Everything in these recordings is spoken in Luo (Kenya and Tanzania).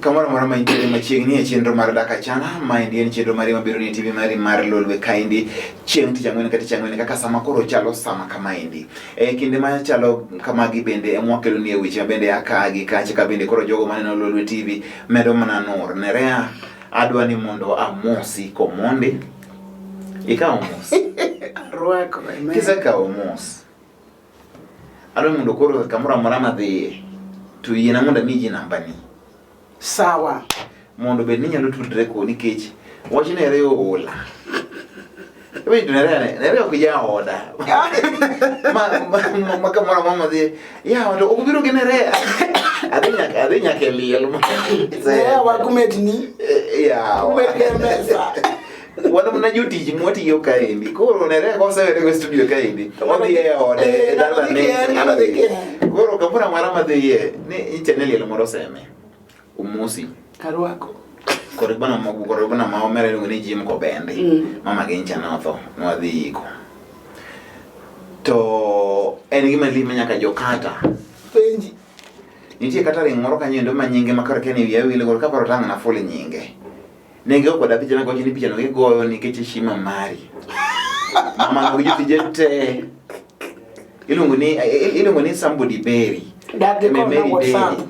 Kamoro amora ma intiere machiegni e chenro mar Dak Achana, maendi en chenro mari mabiro ni e TV mari mar Lolwe kaendi chieng' tich ang'wen ka tich ang'wen kaka sama koro chalo sama kamaendi. E kinde machalo kamagi bende ema wakelo ni e weche ma bende a ka gi kacha ka bende koro jogo maneno Lolwe TV medo mana nur. Nerea, adwa ni mondo amosi komondi. Ikawo mos. Arwako. Amen. Kisekawo mos, adwa mondo koro kamoro amora madhiye to yiena mondo amiyi ji nambani. Sawa. Mondo bed ni nyalo tudre kodi nikech wach Nerea oola. Iwinjo Nerea ne, Nerea ok jaoda. Ma ma ma, ma kamoro amora madhiye, yawa to ok obiro gi Nerea. Adhi nyaka adhi nyaka e liel. Nerea wakumetni. Yawa. Ubet e mesa. Wan mana jotich mwatiyo kaendi. Koro Nerea kosewere go e studio kaendi, odhi e ode, e Eh, ng'ano dhi dalane. ker, ng'ano dhi ker. Koro kamoro amora madhiye, ni ichane liel moro oseme. Omosi. Arwako. Kod bana mogo kod bana ma omera iluongo ni Jim Kobendi. Mama gi ncha notho, nwadhi iko. To en gima lich ma nyaka jokata. Penji. Nitie kata ring moro kanyo endo ma nyinge ma koro kia ni wiya wil godo kaparo tang' naful nyinge. Ne gigo koda picha ma giwacho ni pichano gigoyo nikech heshima mari. Mama no gi jotije te. Iluongo ni iluongo ni somebody berry. Dak gi Me- kona Mary Berry. WhatsApp.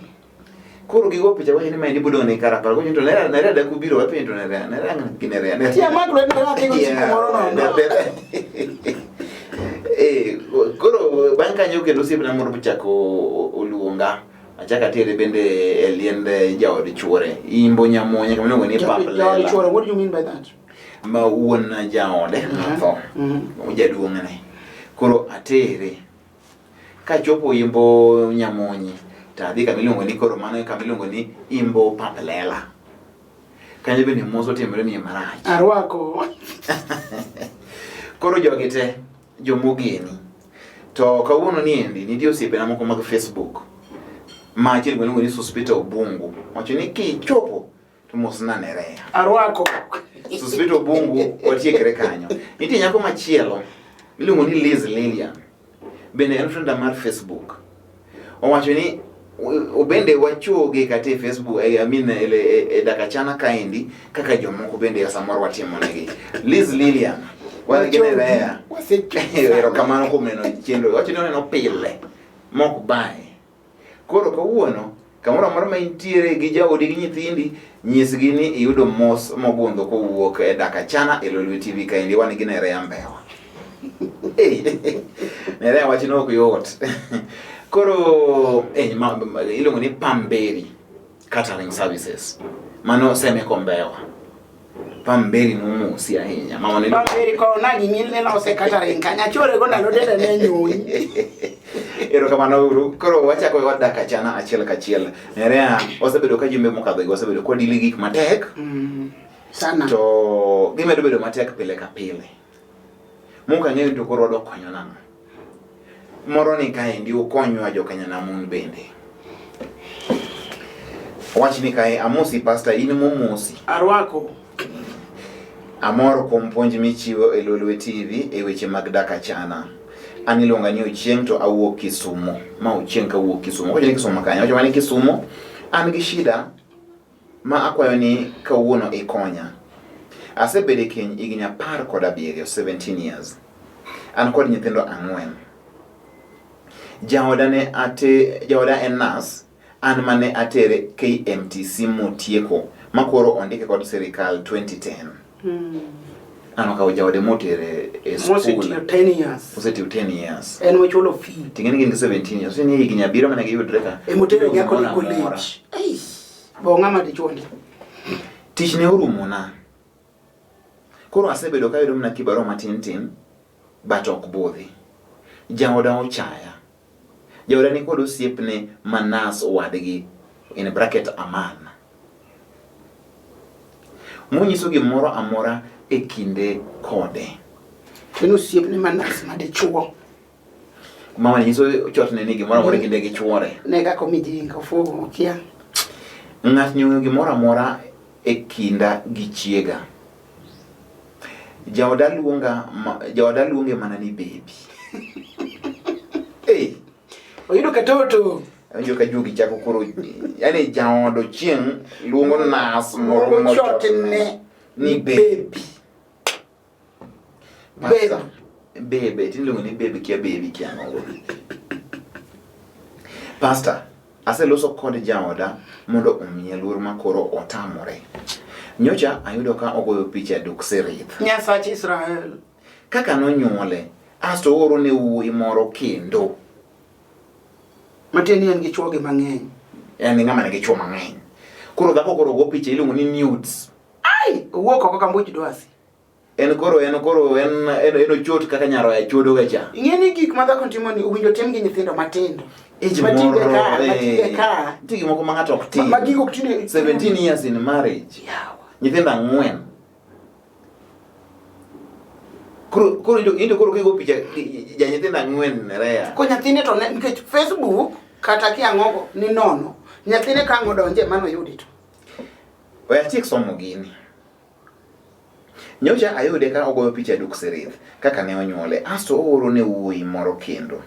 Koro gigo picha wacho ni maendi bodong' ne karapar. Kocho to Nerea Nerea dak ubiro wapenjo to Nerea Nerea ng'a gi Nerea. Nerea. Tia mag lwedo Nerea kigo siku moro nono. Eh, koro bang' kanyo kendo osiepna moro bochako oluonga. Achako atere bende e liend jaod chuore. Imbo Nyamuonya kama iluongo ni Pap Jaod Lela. chuore, what do you mean by that? Ma wuon jaode notho. Jaduong'ne. Koro atere. Kachopo Imbo Nyamonye to adhi kama iluongo ni koro mano e kama iluongo ni Imbo Pap Lela. Kanyo bende mos otimore nie marach. Arwako. Koro jogi te jomogeni. To kawuono ni endi nitie osiepena moko mag Facebook ma achiel kuom iluongo ni Suspita Obungu. Wacho ni kichopo to mosna Nerea. Arwako. Suspita Obungu watiekre kanyo. Nitie nyako machielo miluongo ni Liz Lilian. Bende en frenda mar Facebook. Owacho ni obende wachoge kata e Facebook, I mean e Dakachana kaendi kaka jomoko bende samoro watimo negi. Liz Lilian wan gi Nerea. Erokamano kuom neno chenro. Owacho ni oneno pile mok baye. Koro kawuono kamoro amora ma intiere gi jaodi gi nyithindi, nyisgi ni iyudo mos mogundho kowuok e Dakachana e Lolwe TV kaendi wan gi Nerea Mbewa. Nerea wachno ok yot. Koro iluongo ni Pamberi Catering Services. Mano Seme Kombewa. Pamberi nomosi ahinya. Mama ne Pamberi ko na gimi ne lose catering kanya chore go ndalo dende ne nyuyi. Erokamano uru. Koro wachako wadak achana achiel kachiel. Nerea osebedo ka jumbe mokadho gi wasebedo kwa dili gik matek. Sana. To gimedo bedo matek pile ka pile. Mok ang'eyo ni to koro wadwa konyo nang'o. Moro ni kaendi ukonywa jokanyanam un bende. Wach ni kae amosi pastor in momosi. Arwako. Amor kuom puonj michiwo e Lolwe TV e weche mag dak achana. An iluonga ni Ochieng' to awuok Kisumo. Ma Ochieng' kawuok Kisumo. Wacho ni Kisumo kanye? Wacho ni Kisumo. An gi shida ma akwayo ni kawuono ikonya. Asebedo e keny higni 17, 17 years. An kod nyithindo 4. Jaoda ne ate, jaoda en nas, an mane atere KMTC motieko ma koro ondike kod sirikal 2010. An okawo jaode motere e skul. Mosetiyo 10 years. Osetiyo 10 years. En mochulo fee. Ting'eni gin gi 17 years. Ni higni 7 mane giyudre ka. Emotere nyako Gimoro ni amora. college. Ei. Bo ng'ama dichuo ni. Tich ne orumona. Koro asebedo kayudo mana kibarua matin tin, but ok budhi. Jaoda ochaya. Jaoda ni kod osiepne ma nas wadgi, in bracket aman. Monyiso gimoro amora e kinde kode. En osiepne ma nas ma dichuo. Mama nyiso chotne ni gimoro amora e kinde gi chuore. Ne kaka omijinga ofuwo okia. Ng'atni ong'eyo gimoro amora e kinda gi chiega. Jaoda luonga, jaoda luonge mana ni baby. Hey. Oyudo katoto. Awinjo ka juogi chako koro, yani jaod Ochieng' luongo nas moro mochotne ni baby. Pastor, bebe, tiluongo ni baby kia baby kia ang'o. Pastor, aseloso kod jaoda mondo omiya luor ma koro otamore. Nyocha ayudo ka ogoyo picha duk Sirith. Nyasach Israel. Kaka nonyuole, asto ooro ne wuoyi moro kendo. Matiende ni en gi chwogi mang'eny. En ng'ama nigi chwo mang'eny. Koro dhako koro go picha iluongo ni nudes. Ai, owuok oko ka mbuch dwasi. En koro en koro en en, en ochot kaka nyaroya chodo ga cha. Ing'e ni gik ma dhako timo ni owinjo tim gi nyithindo matindo. Age Matinde moro, ka, matinde eh, ka. Nitie gik moko ma ng'ato ok tim. Ma gigo ok tinde. 17 years in marriage. Yawa. Nyithindo ang'wen. Koro koro into into koro kigo picha ja nyithindo ang'wen rea. Ko nyathine to ne nikech Facebook kata kiang'ogo ni nono. Nyathine ka ang' odonje mano yudi to. We atiek somo gini. Nyocha ayude ka ogoyo picha Duk Sirith kaka ne onyuole asto ooro ne wuoyi moro kendo.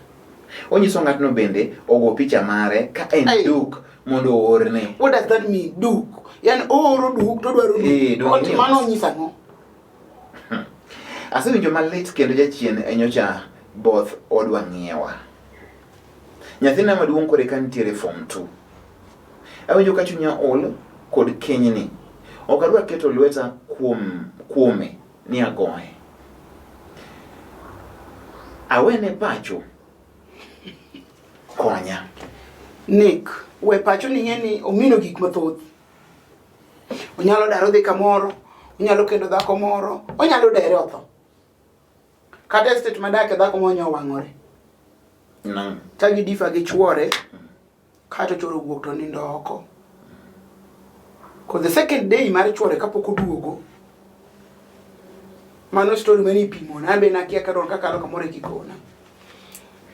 Onyiso ng'atno bende ogo picha mare ka en Ei. duk mondo oorne. What does that mean? Duk. Yani ooro duk to odwaro duk. Eh, duk Ot news. mano onyiso ang'o? Asewinjo malit kendo jachien e nyocha both odwa ng'iewa. Nyathina maduong' kore ka nitiere form 2. Awinjo ka chunya ol kod kenyni. Ok adwa keto lweta kuom kuome ni agoye. Awene pacho. Konya. Nick, we pacho ni ng'e ni omino gik mathoth. Onyalo dar odhi kamoro, onyalo kendo dhako moro, onyalo dere otho. Kata e state madake dhako moro nyo owang'ore. Nang'. Ka gidifa gi chuore, kato chuore owuok to nindo oko. Ko the second day mar chuore kapok oduogo, mano story mane ipimona, an be nakia kadon kakalo kamoro e kikona.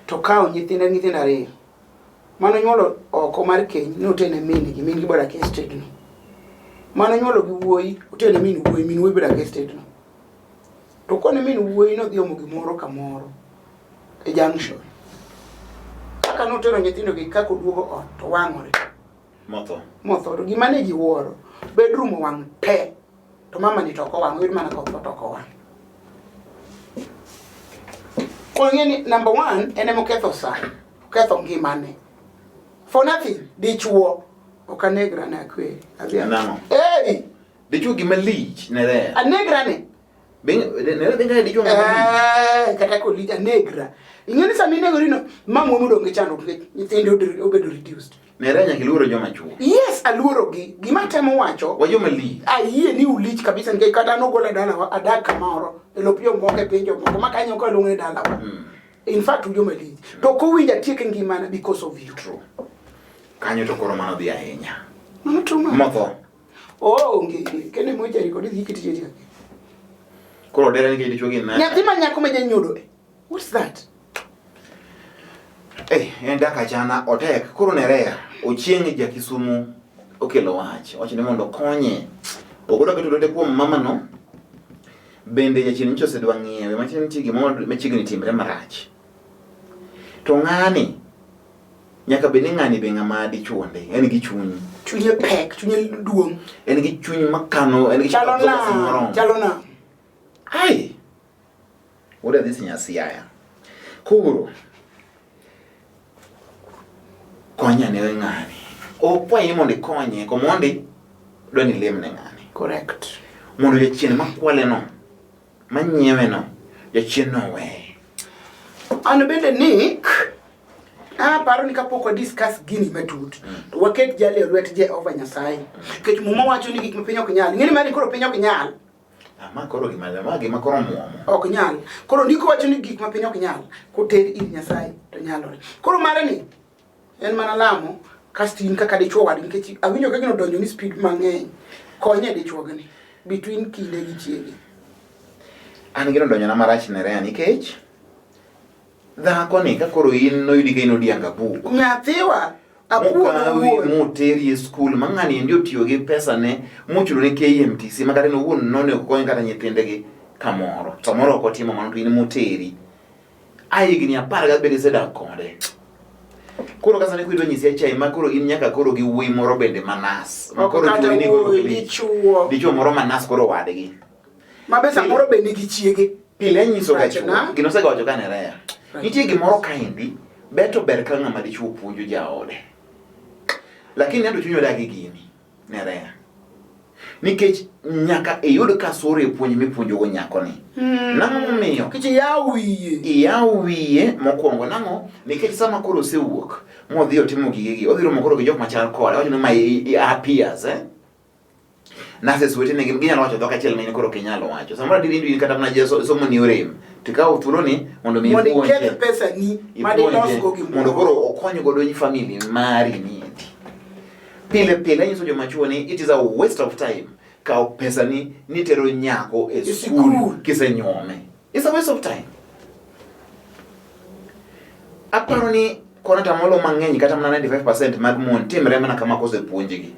To kawo nyithinda nyithindo ariyo. Mano nyuolo oko mar keny notene min gi, min gi bodak e state no. Mano nyuolo gi wuoyi, otene min wuoyi, min wuoyi bodak e state no. To kone min wuoyi nodhi omo gimoro kamoro e junction. Kaka notero nyithindo gi kaka oduogo ot to wang'ore. Motho. Motho. To gima ne ji wuoro, bedroom owang' te. To mama ni to ok owang', oyud mana kotho to ok owang'. Koro ing'e ni number one en ema oketho sa, oketho ngimane. For nothing, dichuo. Ok anegra ne akweri. Adhi. Nang'o? Hey! Dichuo gima lich ne ler. Anegra ne. Be dichuo ng'ama lich. Eh, kata kolich anegra. Ing'e ni sama inegori no, mamwa modong' gi chandruok nikech nyithinde obedo reduced. Nere nyaka iluoro joma chuo. Yes, aluorogi. Gima atemo wacho, Wa joma lich. ayie ni ulich kabisa nikech kata nogola dalawa adak kamoro e lop jomoko e piny jomoko ma kanyo ok aluongo ni dalawa. In fact un joma lich. To ok owinjo atiek ngimana because of you. True. Kanyo to koro mano dhi ahinya. Mano too much. Motho. Oh, onge. Kendo mochari kod idhi kiti cheti. Koro dere nikech dichuo gi na. Nyathi ma nyako ma janyodo. What's that? Eh, en dak achana otek. Koro Nerea, Ochieng' ja Kisumu okelo wach. Owacho ni mondo okonye. Ok odwa keto lwete kuom mamano. Bende jachien nyicha osedwa ng'iewe. Machiegni nitie gimoro machiegni timre marach. To ng'ani nyaka bed ni ng'ani be ng'ama dichuo ndi. En gi chuny. Chunye pek, chunye duong'. En gi chuny makano, en gi chuny Chalo absorbency na, moromo. chalo na. Ai! Wuod adhi sinya Siaya. Koro konya ne ng'ani. Okwayi ni mondo ikonye, komondi dwa ni ilem ne ng'ani. Correct. Mondo jachien makwale no, manyiewe no, jachien no oweye. An bende Nick, aparo ni kapok wa discuss gini matut, to waket jali e lwet Jehova Nyasaye. Nikech Muma wacho ni gik ma piny ok nyal. Ing'e ni mani koro piny ok nyal. Ah, ma koro gima ma gima koro muomo. Ok nyal. Koro ndiko wacho ni gik ma piny ok nyal, koter ir Nyasaye to nyalore. Koro mare ni en mana lamo kasto in kaka dichuo wadgi nikech awinjo ka gino donjo ni speed mang'eny. Konye dichuo gini between kinde gi chiege. An gino donjona marach ne Rea nikech dhako ni ka koro in noyudi ka in odianga buk. Nyathiwa Mokawi moteri e skul ma ng'ani endi otiyo gi pesane mochulo ne KMTC ma kata en owuon nonego kony kata nyithindegi kamoro. Samoro ok otimo mano to in moteri. A higni 17 isedak kode. Koro ka sani kuidwa nyisi achaye ma koro in nyaka koro gi wuoyi moro bende manas. Ma Ok koro kata chuori ni koro wuoyi, ok lich. dichuo. Dichuo moro manas koro wadgi. Ma be samoro be nigi chiege. Pile anyiso ga Rach chuo. na. Gino osega wacho ka Nerea. Rach. Nitie gimoro kaendi, ber to ber ka ng'ama dichuo puonjo jaode. Lakini anto chuny odagi gini, Nerea. Nikech nyaka iyud kasoro e puonj mipuonjogo nyakoni. Nang'o momiyo? Nikech iyawo wiye. Iyawo wiye mokwongo nang'o? Nikech sama koro osewuok modhi otimo gigegi, odhi romo koro gi jok machal kode, owacho ni my peers, eh? Nurses wetene gi ginyalo wacho dhok achiel ma in koro ok inyal wacho. Samoro adier in kata mana somo ni orem, to ikawo thuoloni mondo mi Mondo ipuonje. iketh pesani ma Ipuonje, dilosgo gimoro. mondo koro okony godo family mari niendi. Pile pile anyiso joma chuo ni it is a waste of time kawo pesani nitero nyako e E skul sikul. kisenyuome. It's a waste of time. Aparo ni kona tamolo mang'eny kata mana 95% mag mon timre mana kama kosepuonjgi.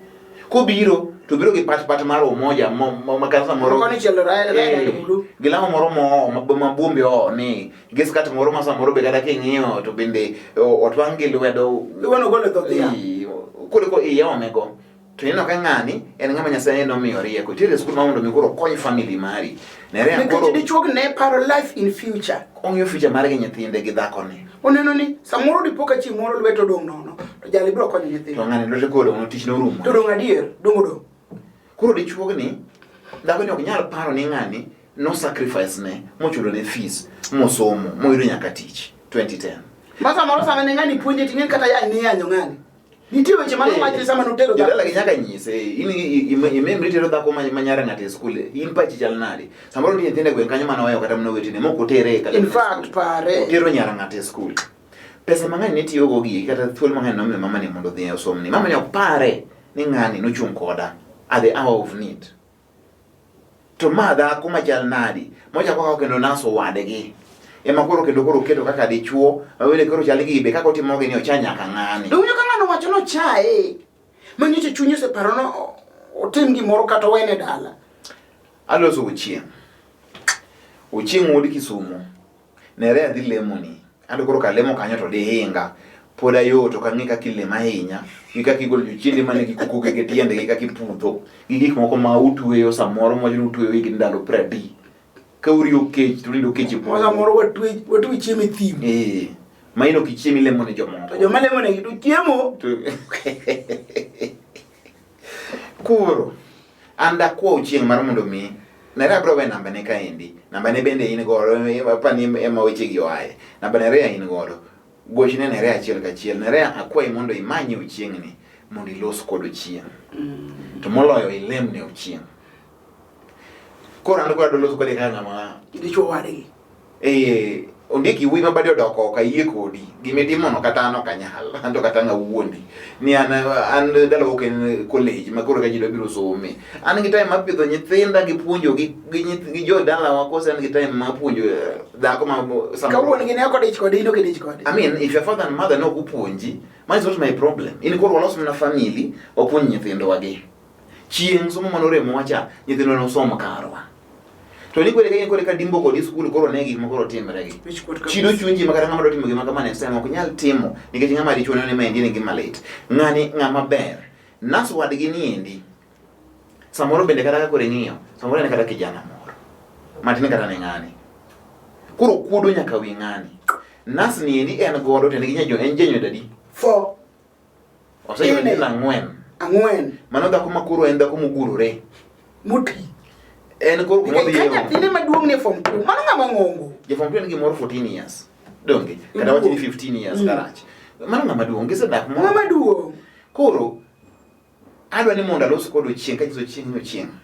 Kobiro to biro gi pat pat mar umoja ma kata samoro Koni chielo red Eh, and blue. gi lamo moro moo ma buombe oo ni gi skat moro ma samoro be kata king'iyo to bende otwang' gi lwedo Iwuono golo e dho dhiang'. Ii, koro ko iye omego to ineno ka ng'ani en ng'ama Nyasaye nomiyo rieko itere e skul ma mondo mi koro okony family mari Nerea koro Nikech dichuo ne paro life in future. ong'iyo future mare gi nyithinde gi dhakone Oneno ni samoro dipo ka chieng' moro lwete odong' nono to jali biro konyo to nyithindo. ng'ani lwete koro odong' tich norumo To dong' adier, dong' odong'. Koro dichuogni, dhakoni ok nyal paro ni ng'ani no sacrifice ne, mochulo ne fees, mosomo, moyudo nyaka tich 2010. Ma samoro sama ne ng'ani puonje ting'e kata yany ne yanyo ng'ani. Nitie weche mane owachne sama notero dhako. Jodala gi nyaka nyise, in imemri tero dhako ma nyar ng'ato e skul, in pachi chal nade? Samoro nitie nyithindo e gweng' kanyo mane oweyo kata mana owetene mok otere kata In mana e fact, skul. pare. Otero nyar ng'ato e skul. Pesa mang'eny ne tiyogo gi kata thuolo mang'eny nomiyo mamani mondo odhi osomni. Mamani ok pare ni ng'ani nochung' koda at the hour of need. To ma dhako machal nadi mochako kawo kendo naso wadgi ema koro kendo koro keto kaka dichuo ma bende koro chal gi be kaka otimogi ni ocha nyaka ng'ani. Donge ka ng'ano wacho nochaye. Manyiso chunye oseparo no otim gimoro kata owene dala. Aloso Ochieng'. Ochieng' wuod Kisumo. Nere adhi lemoni. Anto koro kalemo kanyo to dihinga. Pod ayot ok ang'e kaka ilemo ahinya. Gi kaka igolo jochiende mane gi kuku gi tiendegi kaka ipudho. Gi gik moko ma utweyo samoro mwacho ni utweyo higni ndalo pradi. Ka uriyo kech to unindo kech e Ma samoro watwe watwe chiemo e thim. Eh. Ma in ok ichiem ilemo ne jomoko. To joma lemo negi to chiemo. Koro an dakwa Ochieng' mar mondo mi Nerea bro we namba ne kaendi. Namba ne bende in godo, apani ema wechegi oaye. Namba Nerea in godo. Gochne Nerea achiel kachiel. Nerea akwayi mondo imanye Ochieng'ni mondo ilos kod Ochieng'. To moloyo ilemne Ochieng'. Koro an koro adwa loso kode kaka ng'ama Dichuo wadgi. Eh, ondiek iwuoyi ma bade odok oko ayie kodi. Gima itimono kata an ok anyal. An to kata ang' awuondi. Ni an an ndalo ok en college ma koro ka ji dwa biro some. An gi time mar pidho nyithinda gi puonjo gi gi nyith- gi jo dalawa kose an gi time mar puonjo dhako ma samoro- Ka wuon gi ne ok odich kode, in ok idich kode. I mean, if your father and mother ne ok opuonji, man is not my problem. In koro walos mana family, wapuonj nyithindwa gi. Chieng' somo mane oremowa cha, nyithindwa nosom karwa. To ni kore ka kore ka dimbo kodi skul koro ne gik moko koro timre gi. Wich kuot kabisa. Chido chunji ma kata ng'ama dwa timo gima kama next time ok nyal timo nikech ng'ama dichuo neno ni maendi en gima lit. Ng'ani ng'ama ber. Nas wadgi ni endi. Samoro bende kata ka koro ing'iyo, samoro en kata kijana moro. Matin kata ne ng'ani. Koro kuodo nyaka wi ng'ani. Nas ni endi en godo to en gi nyajo en janyo adi? Four. Oseyudo Ine. nyithindo ang'wen. Ang'wen. Mano dhako ma koro en dhako mogurore. Moti. En koro kuma Nikech odhiye. ka nyathine maduong' ne form 2, mano ng'ama ng'ongo. Ja form 2 en gimoro 14 years. Donge? Kata wach ni 15 years karach. Mano ng'ama duong' gisedak moro. Ng'ama duong'. Koro adwa ni mondo alos kod Ochieng' kanyiso Ochieng' ni Ochieng'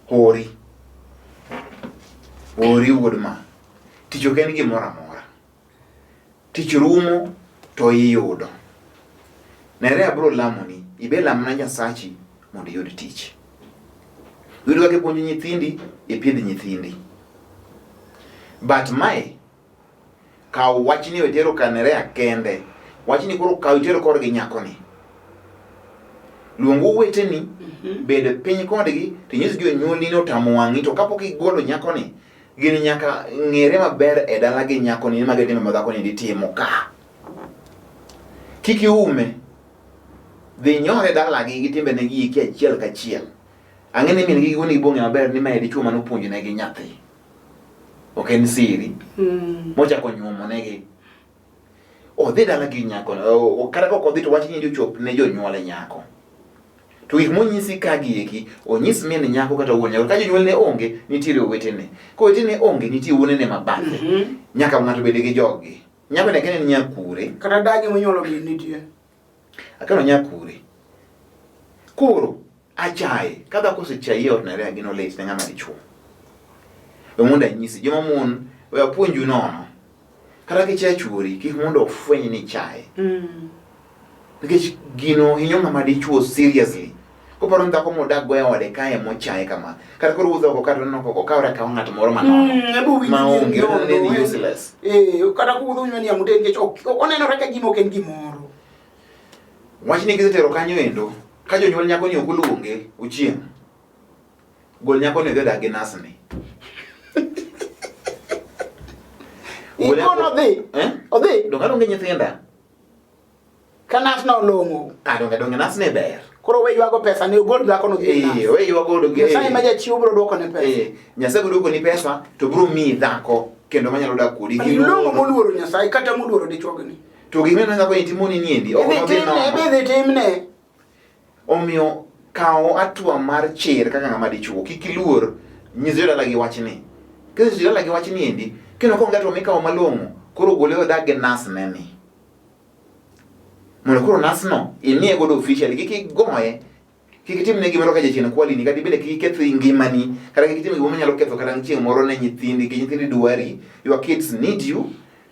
hori. Hori wuod ma. Tich ok en gimoro amora. Tich rumo to iyudo. Nere abro lamoni, ibe lamna Nyasachi mondo iyud tich. Iyud kaka ipuonjo nyithindi, ipidh nyithindi. But mae, kaw wachni itero ka Nerea kende. Wachni koro kaw itero korgi nyakoni. Luong oweteni, bed piny kodgi, to inyis jonyuolni ni otamo wang'i to kapok igolo nyakoni, Gini nyaka ng'ere maber e dala gi nyakoni ni mage timbe ma dhakoni dhi timo ka. Kik iume. Dhi nyore dalagi gi timbene gi eki achiel kachiel. Ang'e ni min gi gi wuon gi bong'e maber ni mae dichuo mane opuonjo negi nyathi. Ok en siri. Mochako nyuomo negi. Odhi dala gi nyako, kata kok odhi to wach ni ochop ne jonyuol nyako. To gik monyisi ka gi eki, onyis min nyako kata wuon nyako. Ka jonyuolne onge, nitiere owetene. Ka owetene onge, nitie wuonene ma bathe. Nyaka ng'ato bed gi joggi. Nyako ni akia ni en nyakure. Kata dagi monyuolo min nitie. Akia ni onyakure. Koro achaye, ka dhako osechayi e ot nare gino lit ne ng'ama dichuo. We mondo anyisi, joma mon, we apuonju nono. Kata kichayo chuori, kik mondo ofweny ni ichaye. Nikech gino hinyo ng'ama dichuo seriously. Koparo ni dhako modak go e ode kae mochaye kama. Kata koro wuotho oko ka to oneno ka okawore akawa ng'at moro manono. Ebo winjo Ma onge, ni oneno ni en nono, useless. Kata kowuotho winjo ni amute nikech onenore ka gima ok en gimoro. Wach ni kisetero kanyo endo, ka jonyuol nyako ni ok oluonge, ochieng'. Gol nyako ni odhi odag gi nas ni. Ikono odhi. Eh? Odhi. Donge adonge nyithinda? Ka nas no olong'o. Ah, donge donge nas ne ber. Koro we ywago pesa ni ogol dhako no dhi e nas. Eh, we ywago do Nyasaye ma jachiwo biro dwoko ne pesa. Eh, Nyasaye biro dwoko ni pesa to biro miyi dhako kendo manyalo dak kodi gi Long'o moluoro Nyasaye kata moluoro dichuogni. To gima ineno dhako ni timoni niendi ok Idhi odhi timne, nono. idhi timne. Omiyo kaw atua mar chir kaka ng'ama dichuo, kik iluor nyis jodala gi wachni. Kisenyiso jodala gi wachni endi, kendo ka onge atua mikawo malong'o, koro gole odag gi nas ne ni. Mondo koro nas no imiye godo officially, kik igoye, kik itimne gimoro ka jachien kwalini, kata ibende kik iketh ngimani, kata kik itim gimoro manyalo ketho kata chieng' moro ne nyithindi, nikech nyithindi dwari, your kids need you.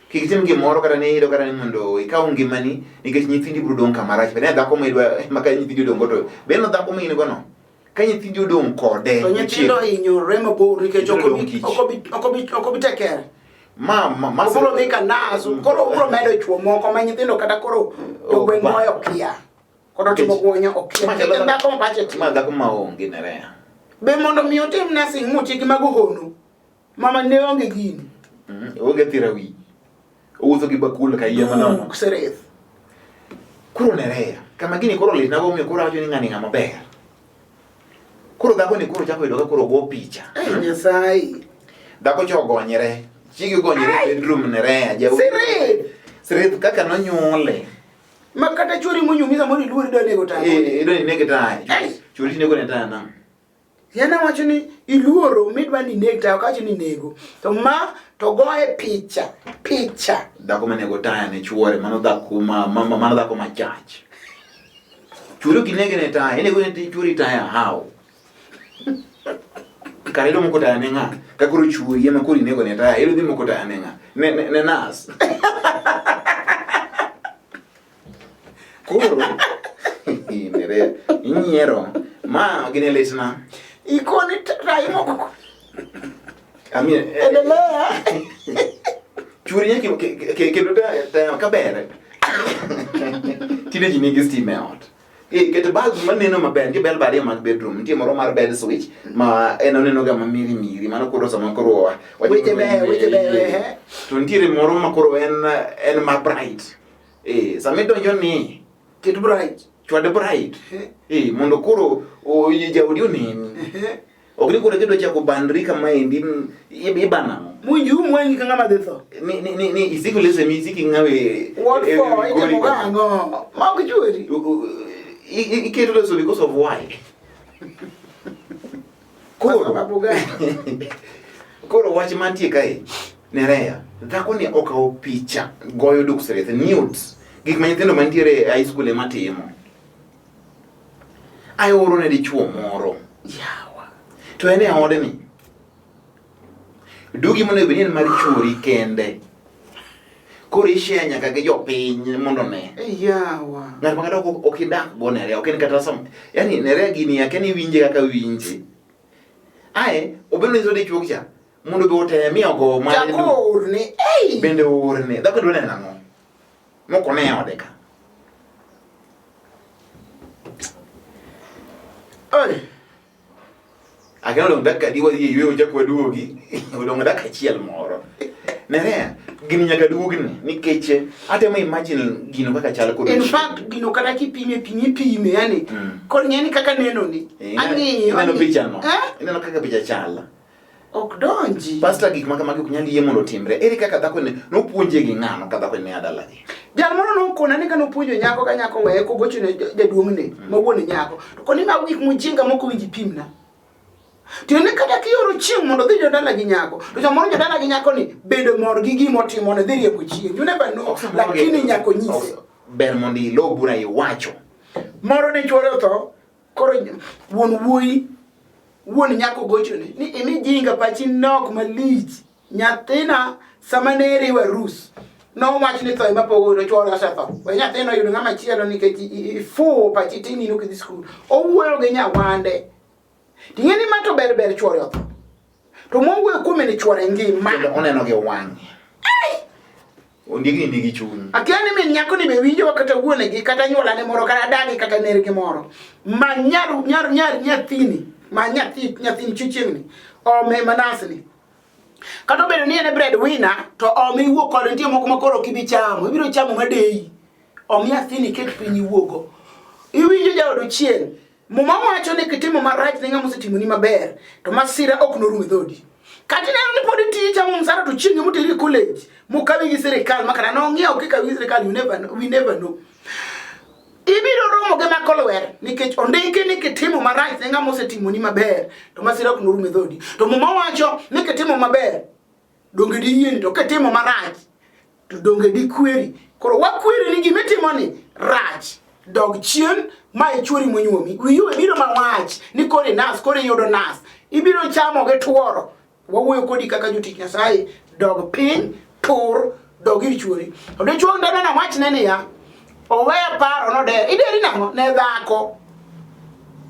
Kik itim gimoro kata ni iyudo kata ni mondo ikaw ngimani nikech nyithindi biro dong' kama rach. Bende dhako ma idwa ma ka nyithindi odong' go to be en dhako ma in go no. Ka nyithindi odong' kode To nyithindo hinyore mabor nikech Nyithindo odong' kich. ok obi tekere. Ma Obiro dhi ka nas, koro obiro medo chuo moko ma nyithindo kata koro jogweng' ba. moyo kia. Koro timo gwonyo okia. Ma chalo Nikech dhako ma pache tin. Ma dhako ma onge nerea. Be mondo mi otim nursing motiek mago hono. Mama ne onge gini. Onge thira wi. Owuotho gi bakul ka yie manono. Duk sereth. Koro nerea. Kama gini koro litna go omiyo koro awacho ni ng'ani ng'ama ber. Koro dhako ni koro chako yudo ka koro go picha. Ei Nyasaye. Dhako cha ogonyre. Chiegi ogonyre e bedroom nerea. Jaod. Sereth. Sereth kaka nonyuole. Ma kata chuori monyumi samoro iluori dwa nego taya. Eh, idwa ni ineg taya. Ei. Chuori tinego ne taya nang'o? Yana wacho ni iluoro midwa ni ineg taya, ok awacho ni inego. To ma to goye picha, picha. Dhako manego taya ne chuore, mano dhako ma, ma, ma- mano dhako machach. Chuori ok inege ne taya, inego ne chuori taya how? Kare idwa moko taya ne ng'a? Ka koro chuori ema koro inego ne taya, idhi moko taya ne ng'a? Ne nas. Koro Nerea, inyiero. Ma gine litna. Ikoni taya moko. I mean, Endelea. Chuori nyaka kendo taya kaber. Tinde ji nigi stima e ot. Eh, ket bulb maneno maber, nitie bulb ariyo mag bedroom, nitie moro mar bed switch ma en oneno ga mamiri miri, mano koro sama koro Weche beyo, weche beyo, ehe. To nitiere moro ma koro en ma bright. Eh, sama idonjo ni Ket bright. Chwad bright. Eh, mondo koro jaodi oneni. Ok ni koro kidwa chako bandri kama endi ibanang'o. Munji um wang'i ka ng'ama dhi tho. Ni isiko lese mi isiko ing'awe. What for? Itimo gang'o? Ma ok chuori. Iketo leso because of why? Koro Sababu gani? Koro wach mantie kae, Nerea, dhako ni okawo picha goyo duk sereth nudes, gik ma nyithindo mantiere e high school ema timo. Ae oro ne dichuo moro. Yawa. To en e odni. Dugi monego bed ni en mar chuori kende. Koro ishare nyaka gi jopiny mondo one. Yawa. Ng'at ma kata ok idak go Nerea, ok en kata sam, yani Nerea gini akia ni iwinje kaka winje. Ae, obedo ni nyiso dichuo cha, mondo be otemie ogo mare Chako oorne. Ei! Bende oorne. Dhako dwa neno ang'o? Mok one e ode ka. Oi. Akia odong' dakika adi wadhi e yueyo chak waduogi. Odong' dakika achiel moro. Nerea, gini nyaka duogni nikech atemo imagine gino kaka chal kod In fact, gino kata kipime piny ipime yani. Koro ing'e ni kaka neno ni. Ang'iyo. Ineno picha no. Eh? Ineno kaka picha chal. Ok donji. Pastor gik ma kamagi ok nyal yie mondo otimre. Ere kaka dhako ni nopuonje gi ng'ano ka dhako ni a dalagi? Jal moro nokona ni kane opuonjo nyako ka nyako weye kogocho ne jaduong'ne ma wuon nyako. To koni mago gik mujinga mok owinj ipimna. Tiende kata kioro chieng' mondo odhi jodala gi nyako, to samoro jodala gi nyako ni bende mor gi gima otimone dhi riembo chieng'. You never know. Lakini nyako nyise. Ber mondo ilo bura iwacho. Moro ne chuore otho, koro wuon wuoyi wuon nyako gochone ni imi jinga pachi nok malich. Nyathina sama ne iriwo arus nowach ni tho ema pogo to chuore osetho. We nyathino oyud ng'ama chielo nikech ifuwo pachi tin in ok idhi skul. Owuoyo gi nyawande. Ting'e ni ma to ber ber chuore otho. To mowuoyo kuome ni chuore ngima. Kendo oneno gi wang'e. Ondiegni nigi chuny. Akia ni min nyako ni be winjowa kata wuonegi kata anyuolane moro kata dagi kata nergi moro. Ma nyar nyar nyar nyathini ma nyathi nyathini chichieng'ni ome manasni. Kata obedo ni en e bread winner to ome iwuok kode nitie moko ma koro ok ibi chamo ibiro chamo madeyi. Om nyathini ket piny iwuogo. Iwinjo jaod Ochieng'. Muma wacho ni kitimo marach ne ng'ama osetimoni maber, to masira ok norum e dhoodi. Kata ineno ni pod itiyo ichamo msara to chieng' moteri e college, mokawi gi sirikal ma kata nong'iewo kikawi gi sirikal, you never know, we never know. Ibiro romo gi makolwer nikech ondiki ni kitimo marach ne ng'ama osetimoni maber, to masira ok norum e dhoodi. To Muma wacho ni kitimo maber, donge diyieni, to kitimo marach to donge dikweri. Koro wakweri ni gima itimo ni rach. Dog chien ma ichwori monyuomi. Wiyi we biro mawach ni koro inas, koro iyudo nas. Ibiro chamo gi tuoro. Wawuoyo kodi kaka jotich Nyasaye. Dog piny, tur, dog ir chwori. To dichuo ndalo na wachne niya, owe paro noder. Ideri nang'o? Ne dhako.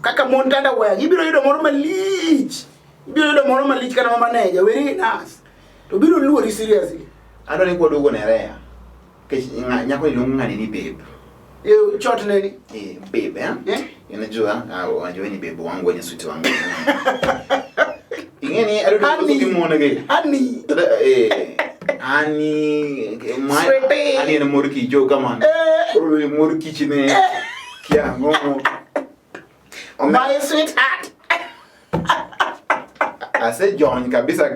Kaka mon tanda weyo. Ibiro yudo moro malich. Ibiro yudo moro malich kata ma maneja. Weri gi nas. To biro luori seriously. Adwa ni kwaduogo Nerea. Nikech nyako ni luongo ng'ani ni babe. Eh, chot neni. Eh, babe eh? Eh? Unajua, ah, unajua ni babe wangu wenye sweet wangu. Ing'e ni adwa Honey. gi mon gi. Honey. Eh, honey, Sweetie. Honey en mor kich jo kamano. Eh. Koro mor kich ne kia ang'o. My sweetheart. Asejony kabisa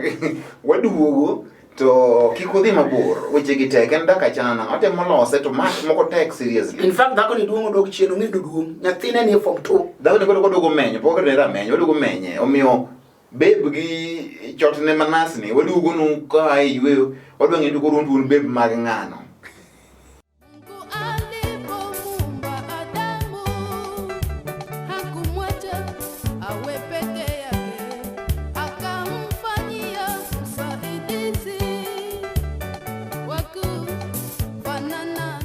waduogo to kik udhi mabor weche gi tek en dak achana watemo lose to ma moko tek seriously In fact, dhako ni duong' odok chien ong'e duong'. Nyathine ni e form 2. dhako ni koro koduogo menyo pok ne ramenyo waduogo menye omiyo babe gi chotne manasni waduogo nu ka e yueyo wadwa ng'eyo ni koro un babe mag ng'ano Mungu alipomuumba Adamu hakumwacha awe peke yake, akamfanyia msaidizi wa kufanana naye.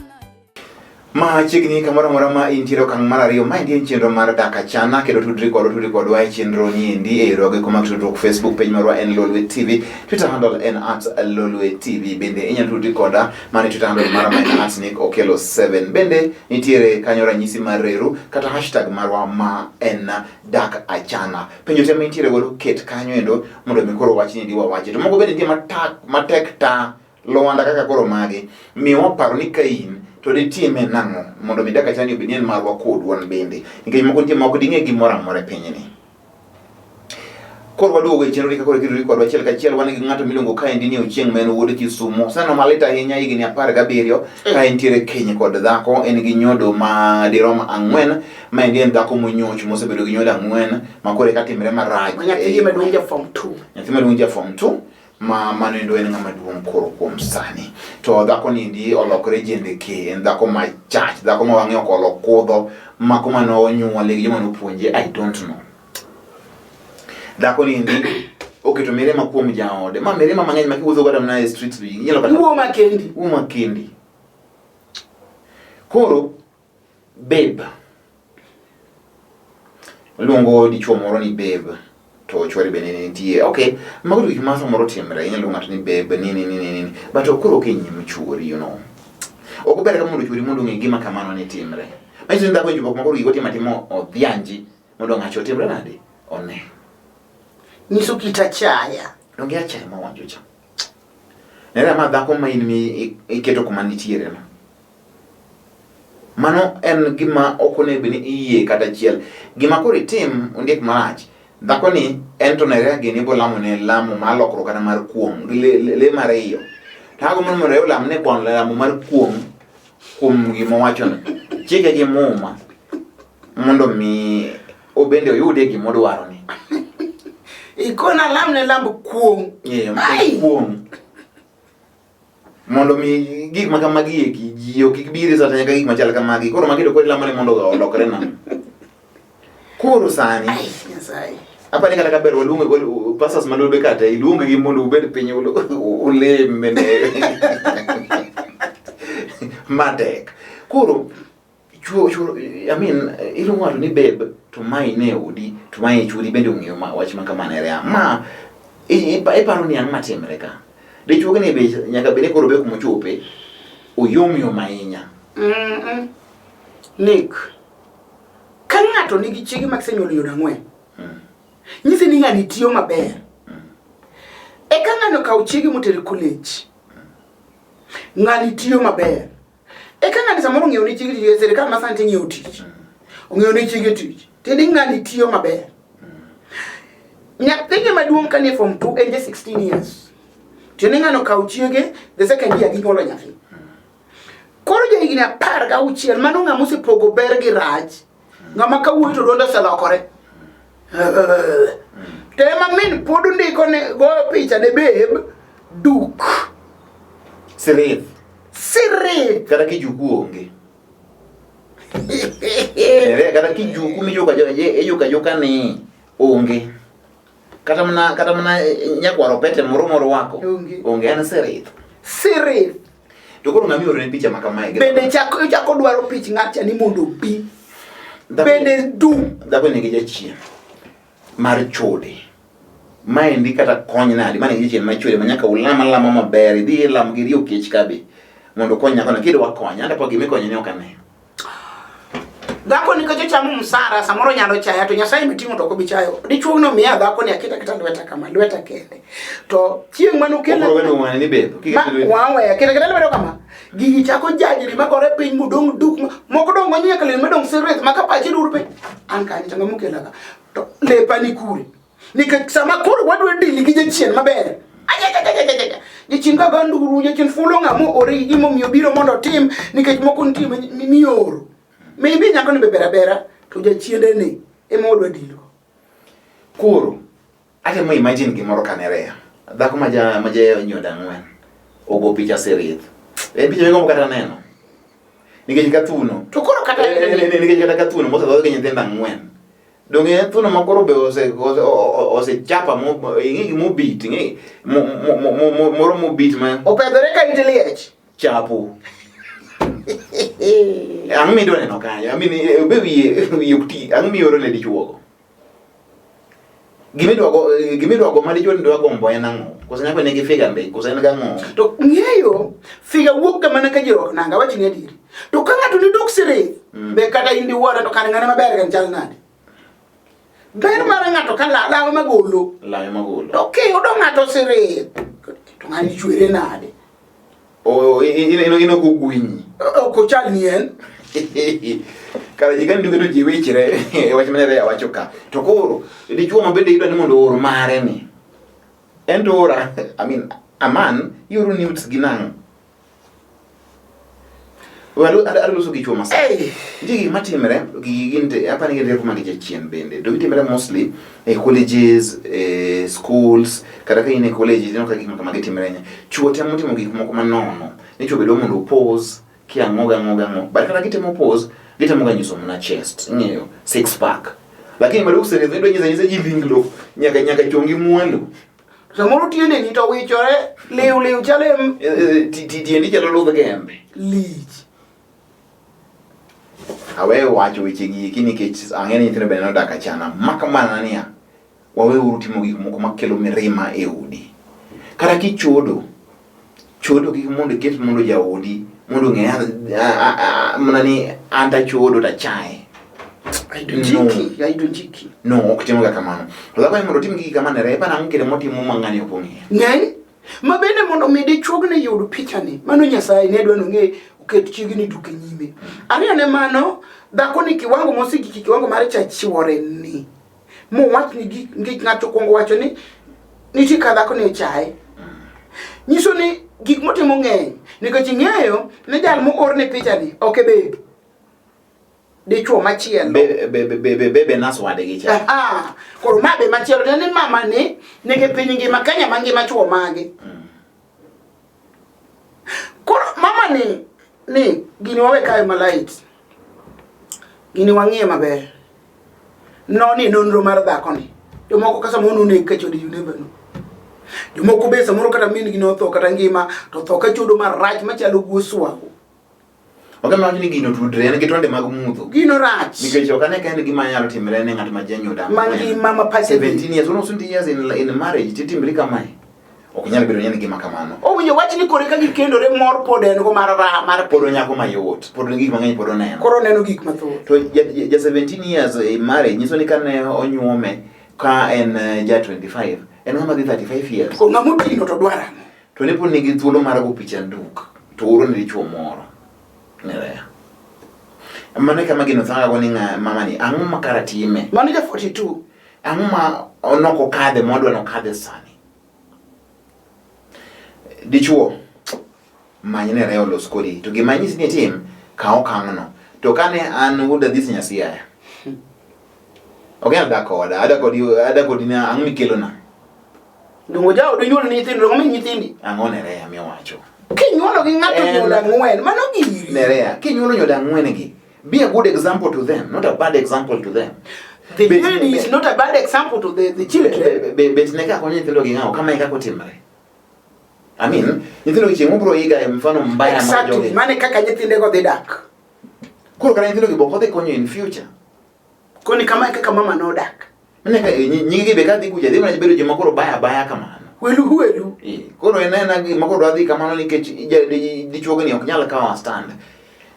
Machiegni kamoro amora ma intiere okang' mar ariyo ma endi en chenro mar Dak Achana kendo tudri kodwa tudri kodwa e chenro ni endi e yorewa goeko mag tudruok Facebook page marwa en Lolwe TV Twitter handle en @lolwe_tv bende inyalo tudri koda mano e Twitter handle mara ma en @Nick Okello 7 bende nitiere kanyo ranyisi mar reru kata hashtag marwa ma en Dak Achana penjo te ma intiere godo ket kanyo endo mondo mi koro wachni endi wawachi to moko bende nitie matak matek ta Lwanda kaka koro magi miyo waparo ni ka in to ditime nang'o mondo mi dak achana ni obed ni en marwa kodu wan bende nikech moko nitie ma ok ding'e gimoro amora e pinyni Koro waduogo e chenro ni kaka kiduri kodwa achiel kachiel wan gi ng'ato miluongo kaendi ni Ochieng' ma en wuod Kisumo. Oseneno malit ahinya higni 17 ka entiere keny kod dhako, en gi nyodo ma dirom ang'wen, ma endi en dhako monyoch mosebedo gi nyodo ang'wen ma koro eka timre marach. Ma nyathigi maduong' ja form 2. Nyathi maduong' ja form 2 ma mano endo en ng'ama duong' koro kuom sani. To dhako ni endi olokore jendeke, en dhako machach, dhako ma wang'e ok olo kudho, ma kuma nonyuole gi joma nopuonje, I don't know. Dhako ni endi oketo mirima kuom jaode. Ma mirima mang'eny ma kiwuotho kata mana e streets inyalo kata Iwuo makendi. Wuo makendi. Koro babe luongo dichuo moro ni babe to chwore bende nitie. Okay, mago to gik ma samoro timre. Inyalo luongo ng'ato ni babe nini nini nini. But ok koro ok e nyim chuori, you know. Ok ober ka mondo chuori mondo ong'e gima kamano ni timre. Manyiso ni dhako e chopo kuma koro gigo timo atima odhianji mondo ng'acho otimre nade? One. Nyiso kit achaya. Donge achaya ma wacho cha. Nera ma dhako ma in mi iketo kuma nitiere no. Mano en gima ok onego bed ni iyie kata achiel. Gima koro itim ondiek marach, dhako ni en to Nerea gini ibo lamo ne lamo mar lokruok kata mar kuong', le, le, le mar iyo. To agombo ni mondo olam ne kuom lamo mar kuong' kuom gima owachono. Chike gi muma mondo mi obende oyudie gima odwaro ni. Ikona lam ne lamb kuong'. Yeah, kuong'. Mondo mi gik ma kamagi eki ji ok kik biri sata nyaka gik machal kamagi. Koro magi to koro ilamo ni mondo olokre nang'o? Koro sani Ai, Nyasaye. apa ni kata kaber waluongo pastors malube kata iluong gi mondo ubed piny ulem ne matek. Koro chuo chuo I mean iluongo ng'ato ni babe to mae ne odi to mae chuori bende ong'eyo ma wach ma kamano ere ma iparo ni ang' matimre ka dichuo ni be nyaka bed ni koro be kuma ochope oyom yom ahinya. Nick, ka ng'ato nigi chiege ma kisenyuolo yudo ang'wen, nyise ni ng'ani tiyo maber. Eka ng'ano kawo chiege motere college. Ng'ani tiyo maber. Eka ng'ani samoro ong'iewo ne chiege tich, e sirkal ma sani ting'iewo tich. Ong'iewo ne chiege tich. Tiende ni ng'ani tiyo maber. Nyathine maduong' ka nie form 2 en ja 16 years. Tiende ni ng'ano okawo chiege, the second year ginyuolo nyathi. Koro ja higni 16 mano ng'ama osepogo ber gi rach. Ng'ama kawuoyo to duonde oselokore. To ema min pod ndiko ne goyo picha ne babe duk. Sirith. Sirith. Kata kijuku onge. Ere kata kijuku mijuka ijuka juka ni onge. Kata mana nyakwaro pete moro moro wako. Onge. Onge en sirith. Sirith. To koro ng'ama iorone picha ma kamae. Bende chako chako dwaro pich ng'atcha ni mondo obi. Bende du. Dhako nigi jachien mar chode. Maendi kata kony nadi, ma nigi jachien mar chode ma nyaka ulam alama maber, idhi ilam gi riyo kech ka be mondo okony nyakono. Kidwa konye, anta pa gima ikonye ni ok ane. Dhako nikech ochamo msara samoro nyalo chaya to Nyasaye miting'o to ok obi chayo. Dichuo no miya dhako ni aketa aketa lweta kama lweta kende. To chieng' mane okelo Okoro weno wang'e ni bebo. Ma wawe aketa aketa lwedo kama. Gigi chako jajni magore piny modong' duk moko dong' gonyo nyaka lewni madong' sirith ma ka pachi dur piny. An kanye to ng'ama okela ka. To lepa ni kure. Nikech sama koro wadwa dili gi jachien maber. Ajajajajaja. Jachien ka go nduru, jachien fulo ng'ama oore gi gimomiyo obiro mondo otim nikech moko nitie mioro. Maybe nyako ni be ber abera to jachiende ni ema wadwa dilo. Koro atemo imagine gimoro kanerea. Dhako ma ja ma ja nyodo ang'wen ogo picha sirith. En picha migombo kata neno. Nikech kathuno. To koro kata Nikech kata kathuno mosedhodh gi nyithindo ang'wen. Donge en thuno ma koro be ose ose osechapa mo ing'e gima obit ing'e moro mobit ma opedhore ka it liech. Chapo. Ang'o midwa neno kanyo? I mean, be wiye wiye ok ti. Ang'o mioro ne dichuogo? Gimidwa go gimidwa go ma dichuo ni dwa gombo en ang'o? Koso nyako nigi figa mbe, koso en gang'o? To ng'eyo figa wuok ga mana ka ji rwako nanga wach ni adieri. To ka ng'ato ni duk sirith, be kata in diwuora to kar ng'ane maber kan chal nade? Ber mar ng'ato ka lawe magolo. Lawe magolo. To kiyudo ng'ato sirith, to ng'ani chwere nade? O ino ino kogwinyi. Ok ochal ni en. Kara ji kani to ji wichre e wach mane Rea wacho ka. To koro dichuo ma bende idwa ni mondo oor mare ni. En to ora, I mean, a man ioro nudes gi nang'o? Walo adwa loso gi chuo masani. Hey. Nitie gik matimre, gigi gin te, apani gin rieko mag jachien bende. To gitimre mostly e colleges, e schools, kata ka in e college ineno ka gik ma kamagi timre ahinya. Chuo temo timo gik moko manono. Ni chuo be dwa mondo pose, kia ang'o gang'o gang'o. But kata gitemo pose, gitemo ga nyiso mana chest, ing'eyo, six pack. Lakini maduok series idwa nyiso anyisa ji linglo nyaka nyaka chongi mwalo. Samoro tiendeni to wichore liw liw chalo em Tiendi chalo ludh gembe. lich. Aweyo wacho weche gi eki nikech ang'e ni nyithindo bende nodak achana. Mak mana niya, waweuru timo gik moko makelo mirima e udi. Kata kichodo, chodo kik mondo iket mondo jaodi mondo ong'e mana ni an tachodo tachaye. Haidonjiki, haidonjiki. No, ok timoga kamano. To dhako ni mondo otim gigi kamano, repa nang'o kinde motimo ma ng'ani ok ong'eyo. Ng'eny. Ma bende mondo mi dichuogni yud pichani, mano Nyasaye ne dwa nong'e oket chiegni duke nyime. Ariyo ne mano, dhako ni kiwango mosegik kiwango mar cha chiwore ni. Mowach ni gik nikech ng'ato okuongo wacho ni nitie ka dhako ni ochaye. Nyiso ni gik motimo ng'eny nikech ing'eyo ni jal moorne pichani ok e babe. Dichuo machielo. Be be be be be, be nas wadgi cha. Ah, koro ma be machielo ne ni mama ni nigi piny ngima Kenya mangima chuo mage. Koro mama ni ni gini wawe kae malait. Gini wang'iye maber. Noni nonro mar dhako ni. Jomoko ka samoro noneg ka chode you never know. Jomoko be samoro kata min gi notho kata ngima to tho ka chodo marach machalo guo swago. Ok ema wach ni gino tudre en gi tonde mag mudho. Gino rach. Nikech ok ane ka en gima nyalo timre ne ng'at ma janyodo ang'wen. Mangima ma pache dhi. 17 years, almost 20 years in marriage, titimri kamae. Ok nyal bedo ni en gima kamano. Owinjo wach ni kore ka gikendore mor pod en go mar raha mar Pod onyako mayot, pod gik mang'eny pod oneno. koro oneno gik mathoth. To ja 17 years in marriage nyiso ni kane onyuome ka en ja 25, en ng'ama dhi 35 years. Koro ng'ama otino to dwaro ang'o? To ne pod nigi thuolo mar go picha nduk to oro ne dichuo moro. Nerea. Mano e kama gino thanga go ni ng'a mama ni ang'o ma kara time? Mano ja 42. Ang'o ma nok okadhe modwa nokadhe sani? Dichuo many Nerea olos kodi to gima anyisi ni itim kaw okang'no. To kane an wuod Adhis Nyasiaya ok inyal dak koda, adak kodi adak kodi na ang'o mikelona? Dongo jaodu nyuolo ni nyithindo, dongo mi nyithindi. Ang'o Nerea miwacho? Kinyuolo gi ng'ato nyodo ang'wen, mano giri. Nerea, kinyuolo nyodo ang'wen gi, be a good example to them, not a bad example to them. The lady is not a bad example to the children. Bet ne kaka konyo nyithindo gi ng'awo, kama e kaka otimre. I mean, nyithindo gi chieng' mobro higa e mfano mbaya mar Exactly, jogi. mano e kaka nyithindego dhi dak. Koro kata nyithindo gi bok odhi konyo in future. Koni kama e kaka mama nodak. Mane ka nyigi be kadhi kucha dhi mana bedo joma koro baya baya kamano. Welu welu. Koro en ena gima koro dwa dhi kamano nikech dichuogni ok nyal kawo stand.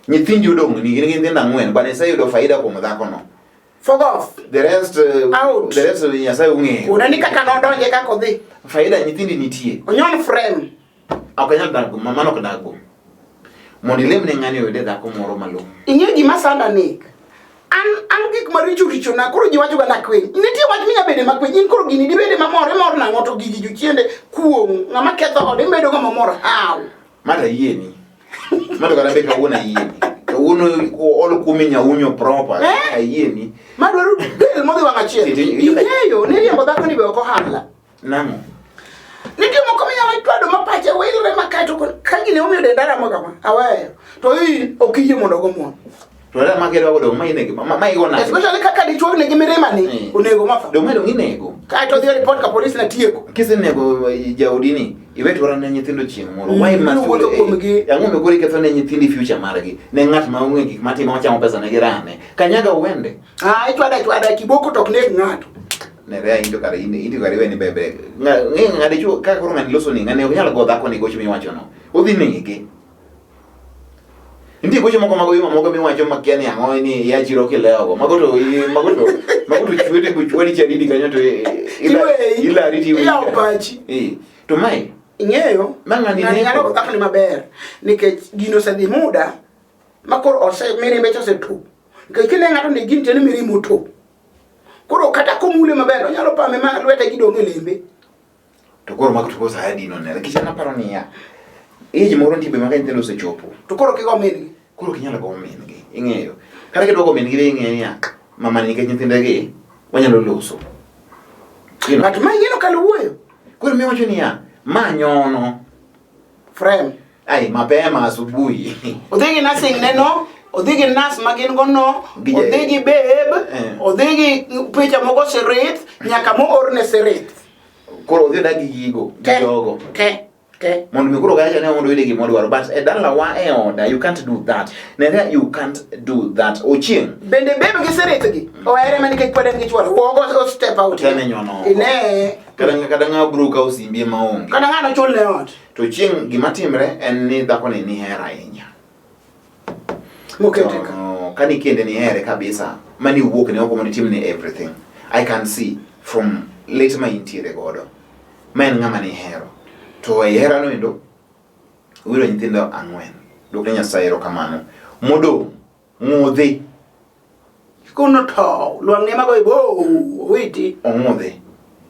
Nyithindi odong' ni gin gi nyithindo ang'wen, but iseyudo faida kuom dhakono. Fog off. The rest, Out. The rest Nyasaye ong'eyo. Kuna ni kaka nodonje kaka odhi. Faida nyithindi nitie. Onyon frame. Ok anyal dago, mano ok dago. Mondo ilem ne ng'ani oyude dhako moro malong'o. Ing'eyo gima sanda Nick? An gik maricho richo na koro ji wacho ga nakwiny. Nitie wach minya bede makwiny. In koro gini dibede mamor, imor nang'o to gigi jochiende kuong'. Ng'ama ketho ode ibedo ga mamor how? Mata yieni. Mato kata be kawuono ayieni. Kawuono ol kuomi nyaunyo proper. Eh? Ayieni. Madwaro del modhi wang' achiel. Ing'eyo ni riembo dhako ni be ok ohala. Nang'o? Nitie moko minyalo chwado ma pache wilre ma kaeto ka gini omiyo denda ramo kama, aweyo. To in ok iyie mondo ogo mon. To dala ma kedwa go dong' ma inego ma igo nade? Especially kaka dichuo nigi mirima ni, onego matho. Dong' ma dong' inego. Kaeto odhi e report ka polis ne tieko. Kisenego jaodi ni, iwe twara ne nyithindo chieng' moro. Why must you Wuotho kuomgi. Ang'o momiyo koro iketho ne nyithindi future margi? Ne ng'at ma ong'e gik matimo ochamo pesa ne girame. Kanyaga uwende. Ah, ichwada chwada kiboko to ok neg ng'ato. Nerea into kare in into kare iwe ni bebe. Ng'e ng'ade chuo kaka koro ng'ani loso ni ng'ani ok nyal go dhako ni gocho miwacho no. Odhi nege. Nitie gocho moko mag oyuma moko miwacho makia ni ang'o ni ya chiro kilewogo. Mago to mago to mago to chwete go chwadi chadidi kanyo to Iweyi. ilari ti Iyawo pachi. Eh. To mae Ing'eyo? Ma ng'ani Ng'ani neko. nyalo go dhako ni maber nikech gino osedhi muda ma koro ose mirimbe cha oseto. Nikech kine ng'ato ni gini tiende mirima oto. Koro kata komule maber onyalo pame ma lwete gidong' e lembe. To koro mago to koro sa adi no nere. Nikech an aparo niya, age moro nitie be ma ka nyithindo osechopo. To koro kigo min-gi. Koro ok inyal go min-gi, ing'eyo. Kata kidwa go min-gi be ing'eyo niya, mama ni nikech nyithinde gi wanyalo loso. You know? But ma ing'eno kalo wuoyo. Koro miwacho niya, ma nyono. Frame. Ai, mapema asubuhi. Odhi gi nursing ne no, odhi gi nurse ma gin go no, Gi odhi gi babe, Eh. odhi gi picha mogo sirit, nyaka moorne sirit. Koro odhi odag gi gigo, gi Te, jogo. te, te. Mondo mi koro gacha ne mondo oyude gima odwaro. But e dalawa e oda, you can't do that. Nere, you can't do that. Ochieng'. Bende babe gi sirit gi, ohere mana nikech pod en gi chwore. Wogo o step out. Teme nyono oko. Ine. Kata ng'a bro kawo simbi ema onge. Kata ng'ano chul ne ot. To chieng' gima timre en ni dhako ni nihero ahinya. Mokete ka. To ka nikende nihere kabisa, mani wuok ne oko mondo itimne everything. I can see from late ma intiere godo. Ma en ng'ama nihero. To e herano endo oyudo nyithindo ang'wen. Dwokne Nyasaye erokamano. Modong' ng'udhi. Kuno to lwang'ni ema goyo bo witi. Ong'udhi.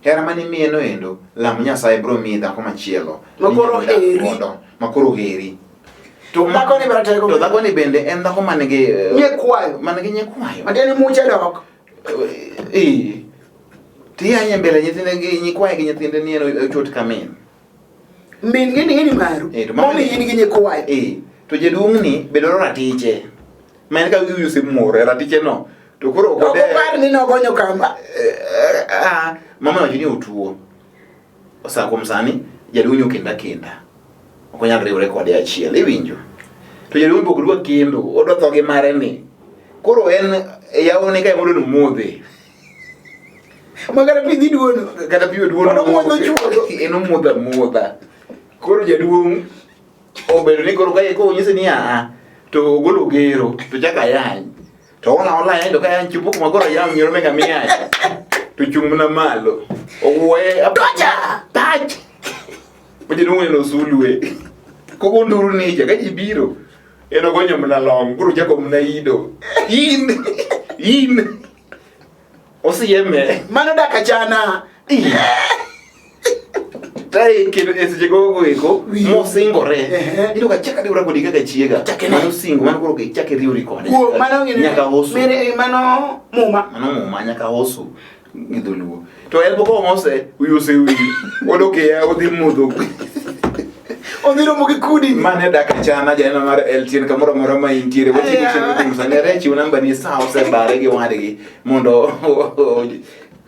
Hera mane imiye no endo, lam Nyasaye bro miyi dhako machielo. Ma koro Minyalo dak heri. godo, Ma koro heri. To ma- Dhako ni ratego. To dhako ni bende en dhako man gi Nyekwayo. Man gi nyekwayo. Matiende ni muche dok. Eh. Tiyanye mbele nyithinde gi nyikwaye gi nyithinde ni en ochot ka min. Min gi ni maru. Eh, to mama- Momiyo in gi nyikwayo. Eh, to jaduong' ni be dwaro ratiche. Ma en ka wiye osemor e ratiche no. To koro ok Ok odew. opar ni nogonyo kamba. Eh, ah, mama wacho ni otuo. Sa kuom sani jaduong' ni okenda kenda. Ok onyal riwre kode achiel, iwinjo? To jaduong' be ok dwa kendo, odwa tho gi mare ni. Koro en yawone ka emondo nomodhe. Makata pi dhi duono. Kata pi oduono. Koro omodho chuodho. En omodho amodha. Koro jaduong' obedo ni koro ka konyise ni aa to ogolo gero to chako ayany. To ola ola ayany to ka ayany chopo kuma koro ayany nyoro me ng'ama iyany. To chung' mana malo. Owuoye Tocha! Tach! Ma jaduong' oneno sulwe. Kogo nduru nicha ka ji biro. En ogonyo mana long, koro ochako mana ido. In! In! Osieme. Mano dak achana. Tai kendo e seche gogo eko Wiyo. mosingore. Ehe. Iyudo ka chak ariwra kodi kaka chiega. Chak ine. Mano singo, mano koro ichak iriwri kode. Kuo mano gini. Nyaka hosu. Mere mano muma. Mano muma nyaka hosu gi dholuo. To en pok omose, wiye osewil. Odok e yawo odhi modho. Odhi romo gi kudi. Mane dak achana janeno mar LTN kamoro amora ma intiere. Watieko Aya. chenro kuom sani. Are chiw namba ni sa osebare gi wadgi mondo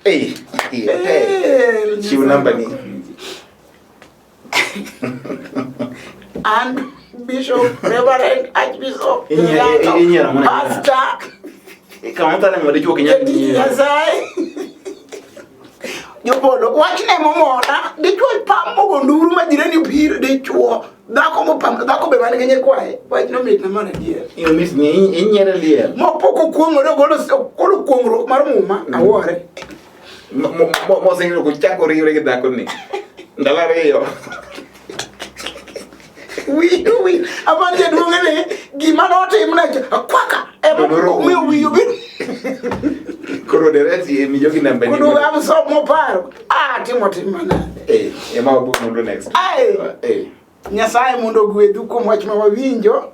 Eh, eh, Eh, chiw namba ni. An Bishop, Reverend, Archbishop, Inyiero mana. Pastor, Kama motale ng'ama dichuo ok inyal jatich nyiero. Nyasaye. Jopolo, wachne momora, dichuo pam mogo nduru ma jirani biro dichuo. Dhako mopam, dhako be man gi nyikwaye. Wachno mitna mar adier. Ino mis ni inyiero liel. Mopok okuong'ore ogolo ogolo kuong'ruok mar muma, awuore. Mosingro kochako riwre gi dhakoni. Ndalo ariyo. Wi wi apani jaduong' ni gima notimna cha kwaka ema Donoro omiyo wiyi obedo Koro dereti emi jogi namba ni. kuduogo absorb moparo ah timo tim manade Eh, ema wabiro mondo next. Ai. Eh. Nyasaye mondo ogwedhu kuom wach ma wawinjo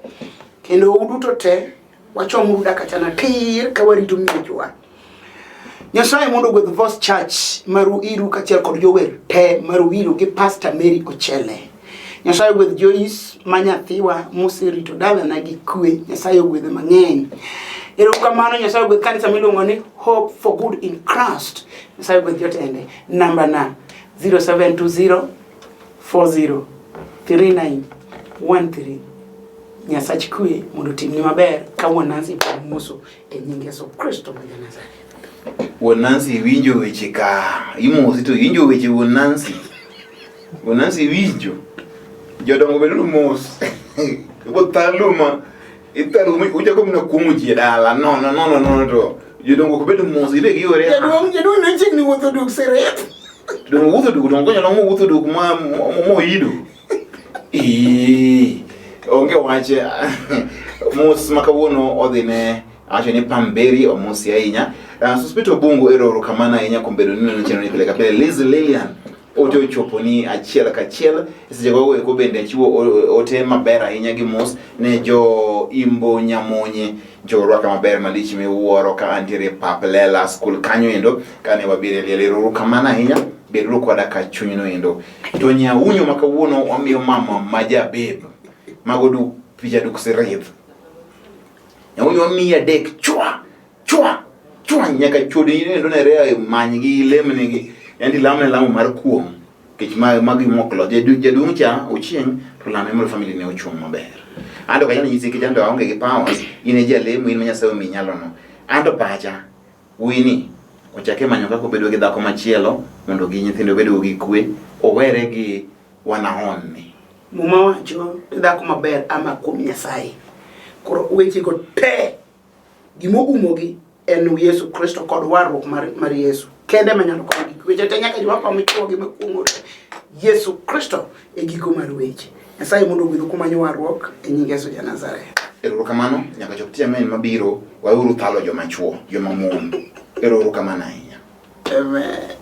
kendo uduto te wachomuru dak achana tir ka warito miechwa. Nyasaye mondo ogwedh Voice Church maru iru kaachiel kod jower te maru iru gi Pastor Mary Ochele. Nyasaye ogwedh Joyce ma nyathiwa moserito dalana gi kwe. Nyasaye ogwedhe mang'eny. Erokamano Nyasaye ogwedh kanisa miluongo ni Hope for Good in Christ. Nyasaye ogwedh jotende. Namba na 0720 40 39 13. Nyasach kwe mondo otimni maber ka wuon Nancy moso e nying Yesu Kristo ma Ja-Nazareth. Wuon Nancy winjo weche ka imosi to winjo weche wuon Nancy. Wuon Nancy winjo. Jodongo beduru mos. Bo thaluma ithalu uchako mana kuong'o ji e dala. No no no no no to jodongo ok bed mos ibe giore. Jaduong' jaduong' ne chiegni wuotho duk siret. Dongo wuotho duk dongo konyalo wuotho duk ma moido. Ee, onge wach mos ma kawuono odhi ne awacho ni Pamberi omosi ahinya. Suspito Obungu ero erokamano ahinya kuom bedo ni neno chenro ni pile ka pile. Liz Lilian ote ochopo ni achiel kachiel seche gogo eko bende achiwo ote maber ahinya gi mos ne jo Imbo Nyamonye jo rwaka maber malich miwuoro ka antiere pap Lela school kanyo endo kane wabiro e liel. Erokamano ahinya, beduru koda ka chunyno endo. To nyaunyo ma kawuono wamiyo mama ma jabeb mago du picha duk sirith. Nyaunyo wamiyi adek chwa chwa chwa nyaka chode endo ne rea many gi lemnegi. Yaani lamne lamo mar kuong' nikech ma magi mok lo jaduong' cha ochieng' to lame mondo family ne ochung' maber. Anto kanyalo nyisi nikech anto aonge gi powers, in e jalemo in ma Nyasaye omiyi nyalono. Anto pacha wuoyini ochake manyo kaka obedo gi dhako machielo mondo gi nyithindo obedo gi kwe, owere gi wanaon ni. Muma wacho ni dhako maber ama kuom Nyasaye. Koro wechego te gima oumogi en Yesu Kristo kod warruok mar, mar Yesu kende manyalo konyo gik weche te nyaka joma pamo chuogi makuong'ore Yesu Kristo e giko mar weche. Nyasaye mondo ogwedhu kumanyo warruok e nying Yesu ja Nazareth. Erokamano, nyaka chop tich ang'wen mabiro, weuru thalo joma chuo, joma mon. Erokamano ahinya. Amen.